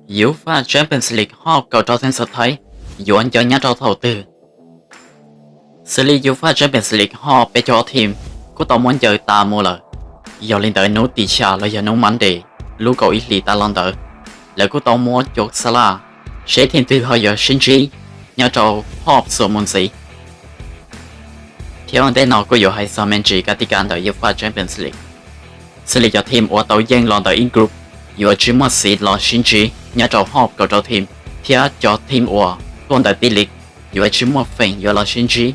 UEFA Champions League hop kaum rau team xav thaib yuav ncaws nyob rau thaum twg? Xws li UEFA Champions League hop peb caug ob team kuj tau muab ncaws tas mus lawm. Yog li ntawd hnub tim xya los yog hnub Monday lub kaum ib hlis tas los ntawd, lawv kuj tau muab cov xab laj seb team twg ho yuav sib ntsib nyob rau hop xuas mus ntxiv. Thiab ua ntej no kuj yuav hais txog me ntsis kab tis kab ntawm UEFA Champions League. Xws li cov team uas tau yeej los ntawm ib group yuav tsis muaj xiv los sib ntsib nyob rau hop kaum rau team, thiab cov team uas tuaj ntawm tij li yuav tsis muaj feem yuav los sib ntsib,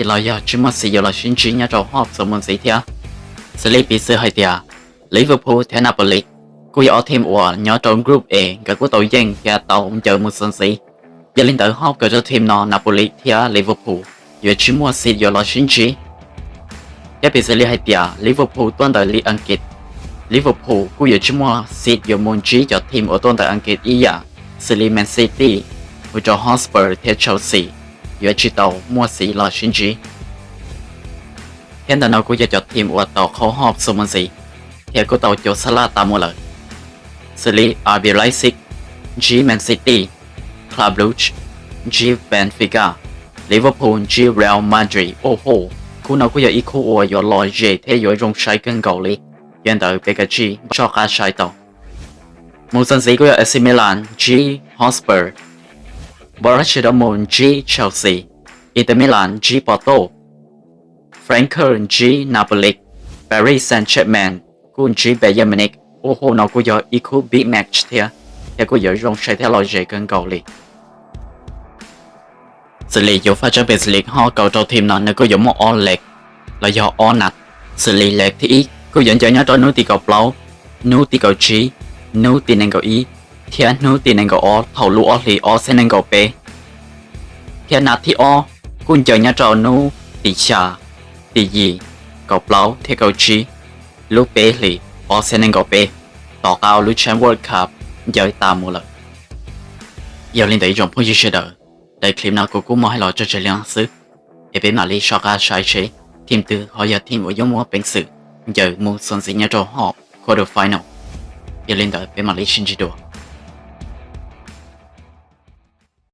los yog tsis muaj xiv yuav los sib ntsib nyob rau hop xuas mus ntxiv thiab. Xws li piv txwv hais tias Liverpool thiab Napoli kuj yog ob team uas nyob rau group A, nkawd kuj tau yeej thiab tau ncaws mus xuas ntxiv. Yog li ntawd hop kaum rau team no Napoli thiab Liverpool yuav tsis muaj xiv yuav los sib ntsib. Thiab piv txwv li hais tias Liverpool tuaj ntawm li Askiv, Liverpool kuj yuav tsis muaj xiv yuav mus ntsib cov team uas tuaj ntawm Askiv ib yam, xws li Man City, mus rau Hotspur thiab Chelsea, yuav tsis tau muaj xiv los sib ntsib. Thiab ntawm no kuj yog cov team uas tau qhau hop xuas mus ntxiv thiab kuj tau cov xab laj tas mus lawm. Xws li RB Leipzig ntsib Man City, Club Brugge ntsib Benfica, Liverpool ntsib Real Madrid. Ua ho, khub no kuj yog ib khub uas yuav lom zem thiab yuav zoo saib kawg nkaus li. Yog li ntawd peb kav tsij soj qab saib tau. Mus txog ntxiv kuj yog AC Milan ntsib Hotspur, Borussia Dortmund ntsib Chelsea, Inter Milan ntsib Porto, Frankfurt ntsib Napoli, Paris Saint-Germain kuj ntsib Bayern Munich. Ua ho, no kuj yog ib khub big match thiab, thiab kuj yuav zoo saib thiab lom zem kawg nkaus li. Xws li UEFA Champions League hop kaum rau team no nws kuj yuav muaj ob leg los yog ob nab. Xws li leg thib ib kuj yuav ncaws nyob rau hnub tim kaum plaub, hnub tim kaum tsib, hnub tim nees nkaum ib, thiab hnub tim nees nkaum ob thaum lub ob hlis ob txhiab nees nkaum peb. Thiab nab thib ob kuj ncaws nyob rau hnub tim xya, tim yim, kaum plaub thiab kaum tsib lub peb hlis ob txhiab nees nkaum peb, tom qab lub Champions World Cup ncaws tas mus lawm. Yog li ntawd ib tsoom phooj ywg sawv daws, daim clip no kuv kuj muab hais los tso tseg li no xwb, es peb mam li soj qab saib seb team twg ho yog team uas yuav muaj peev xwm ncaws mus txuas ntxiv nyob rau hop quarter final. Yog li ntawd peb mam li sib ntsib dua.